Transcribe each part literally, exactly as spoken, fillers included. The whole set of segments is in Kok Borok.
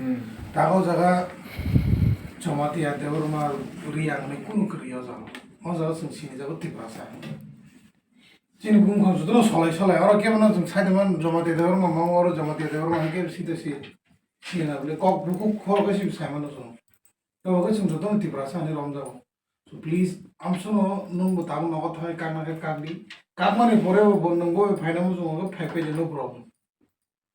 Hmm. Tago jaga Jamatia Debbarma Reang ni kunu kwrwi o jaga. O jaga chwng sini jago Tiprasa. Chini bumung kham jotono solai solai. Oro kebono chwng saide man Jamatia Debbarma mang oro Jamatia Debbarma hwnkhe sida si. Sini na bole kok bukhuk khoro khe si sai mano chwng. Kebo khe chwng jotono Tiprasa hinwi romjago. So please, amsono nwng bo tabuk nogo thai kakna khe kakdi. Kakmani pore bo nwng bo phaina muchungo khe phai phai de no problem.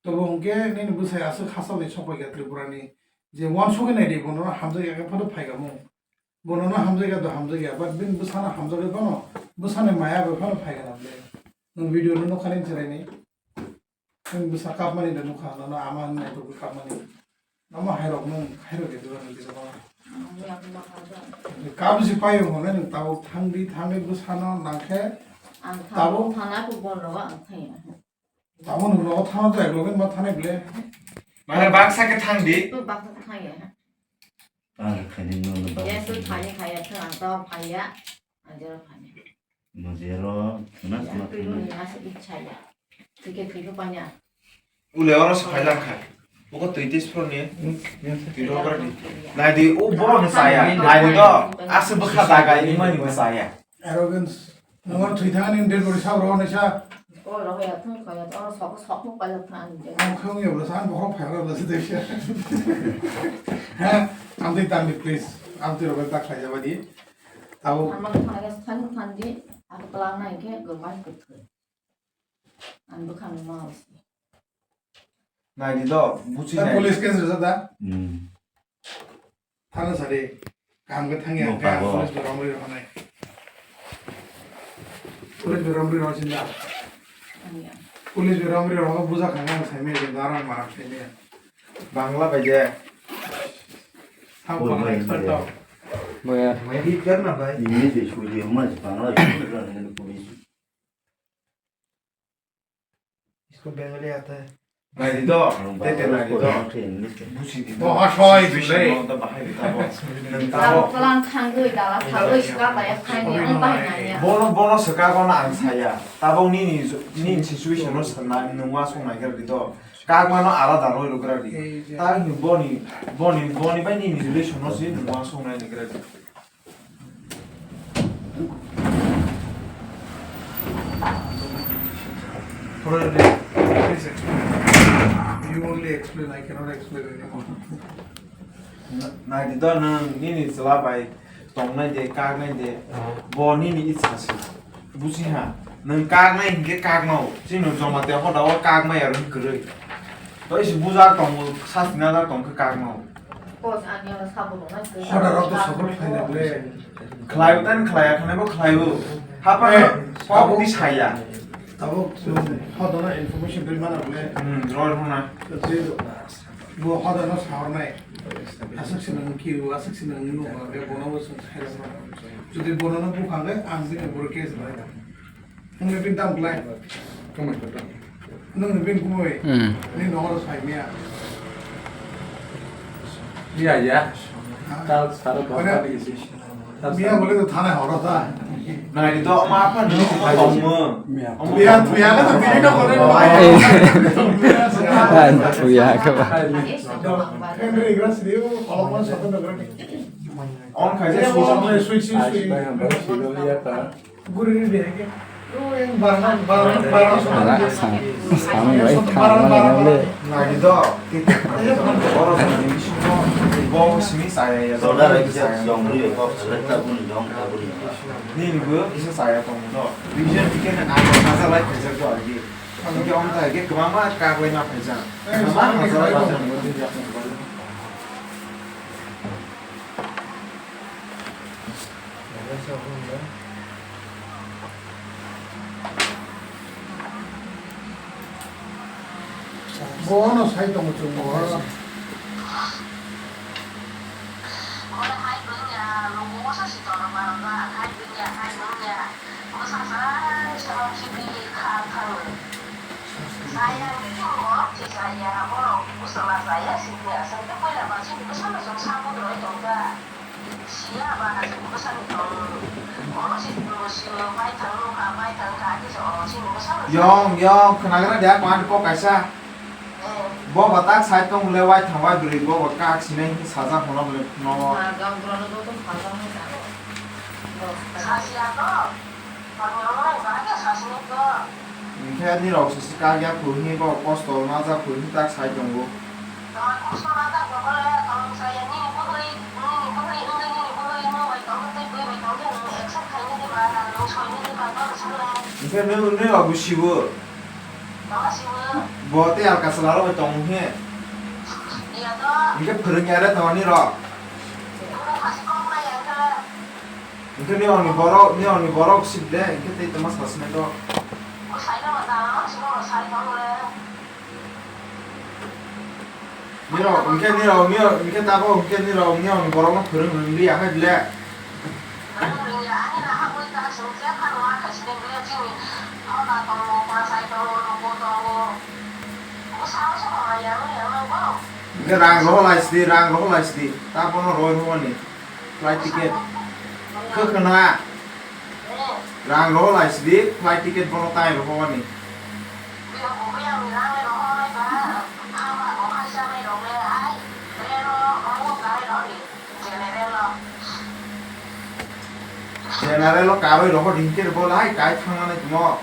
Tobo hwnkhe nini bwsai aswk hachal ni sokphaikha Tripura ni je uansugwi naidi bono hamjakya khe phano phaikha mung. Bono no hamjakya do hamjakya, but bini bwsano hamjagwi phano bwsani maya bai phano phaikha na ble. Nwng video no nukha nini chwraini. Nwng bwsa kapmani da nukha, nono ama hinwi naitugwi kapmani. Nomo hairok nwng, hairok ya dura nang kisa bana. Ang ya buma kha da. Kap si payo hone nwng tabuk thangdi, thangwi bwsano nangkhe Ang tabuk thangna ko bon rogo ang thaya. Tabuk nwng rogo thangna to ekloge ma thanai ble. Mane baksa khe thangdi. Ko baksa thaya. Ang khaini nwng baksa. Ya so thaya thaya thang ang tao phaya. Ang jero phaya. Mojero, khna khna Twi khna. Roni asa ichaya. Tike twi ko panya. Ule oro se phai lang kha. Oko twi tes pro ni. Twi ro gra di. Nai di, o bo ni saya. Nai di do. Asa bwkha daga ni mani ni saya. Arrogance. Nwng twi thang ni dead body sa ro ni sa. O ro ya thung khaya, o sok sok mo pala thang ni. Ang khong ya bla sa, ang bokhok phai ro bla sa de sa. Ha, ang twi tang di please. Ang twi ro tak khai jaba di. Abo. Ang mang thang ya thang thang di. Aku pelang nai ke go bai ko thoi. Ang bwkhang ma usi. Nai di do, buchi nai. Police case rwjak da? Hmm. Thana sari, kaham khe thangya, Bo khe ang pago. Police bai romri rwnai. Police bai romri rwnai sinda. Ang ya. Police bai romri rwnai buja khangma ang saimaya, kintu arang maram saimaya. Bangla bai je. Thang Bo kono bai expert bai to. Boya. English bai sui je, mas Bangla bai sui je, police. Isko Bengali aata hai. Nai di do, tete nai di do. Busi di do. Situation no da bahai di tabo. Nang tabo. Tabo kalang thangwi dala thangwi ska baya thangwi ang bahai nanya. Bono, bono saka bono ang saya. Tabo nini, nini situation no sana nungwa song nai di do. Kagmano alada roi rok gra di. Ta ni boni, boni, boni bai nini relation no si nungwa song nai gra di. Please explain. You only explain, I cannot explain anymore. Nai di do nwng nini chwla bai tongnai de, kaknai de, bo nini itsa se. Busi ha, nwng kaknai hinkhe kakmao, chini Jamatia hoda o kakmai aro kwrwi. To isi bujar tongo, sasina jar tongkhe kakmao. Hoda rok to support khlaina ble. Khlai tan khlaiya khane bo khlaibo. Hapa kok di saya. Tabuk chwng hoda no information ri mana ble. Hmm, roi hona. Bo hoda no sahornai. Aswk se nwng kiru, aswk se nwng nukha, be bono bo chwng sai rwkha. Jodi bono no bukha khe ang bini boro case bai. Nwng ni bini tamo klai? Nwng ni bini kumui? Hmm. Ni nohoro sai miya. Iya, iya. Tal saro bhakta di isi. Miya bole to thana horo ta. Nai di to ma apa no tongmo. Miya. Miya, miya ka to tini na bole. Ai. An tuya ka ba. Henry Grass di, kolom man satu na gra. On khai je switch, switch, switch. Guri ri de ke. Ro yang barang, barang, barang. Ala sam, sam bai thang ma le. Nai di do. Oro sini simo. Bo sini saya ya. Soda lagi saya. Dong ri ko, select ta bun dong ta bun. Ni ni bo bisa saya tong do. Reason tiket na nai ko nasa lai kaisa do agi. Tiket on ta ke kama ma ka lai ma kaisa. Kama ma sa lai ko. Bono sai tongo chwng bo. Yong, yong, khwnagra dia, kwan kok kaisa. Bo ba tak sai tong le wai thang wai bwrwi bo ba kak sinai hi sajak hono bwle no. Sajak bwrwi no joto sajak hai tang. Sasia to. Hingke nirok sisi kagya phuru hini bo kosto najak phuru hini tak sai tongo. Hingke nirok bo siwo. Bo tei alka chwlarok bai tongo he. Hingke phwrwngya re tongo nirok. Hingke nirokni borok, nirokni borok sibde, hingke tei tongma sasinai to. Nirok, hingke nirok, nirok, hingke tabok, hingke nirok, nirokni borokno phwrwng rwngya hai ble. Hingke rang rohor lai sidi, rang rohor lai sidi. Tabono roi rohorni flight ticket. Khe khna. Rang rohor lai sidi, flight ticket bono tai rohorni. General o karwi rohor hingke bo lai kai thangmani tmo.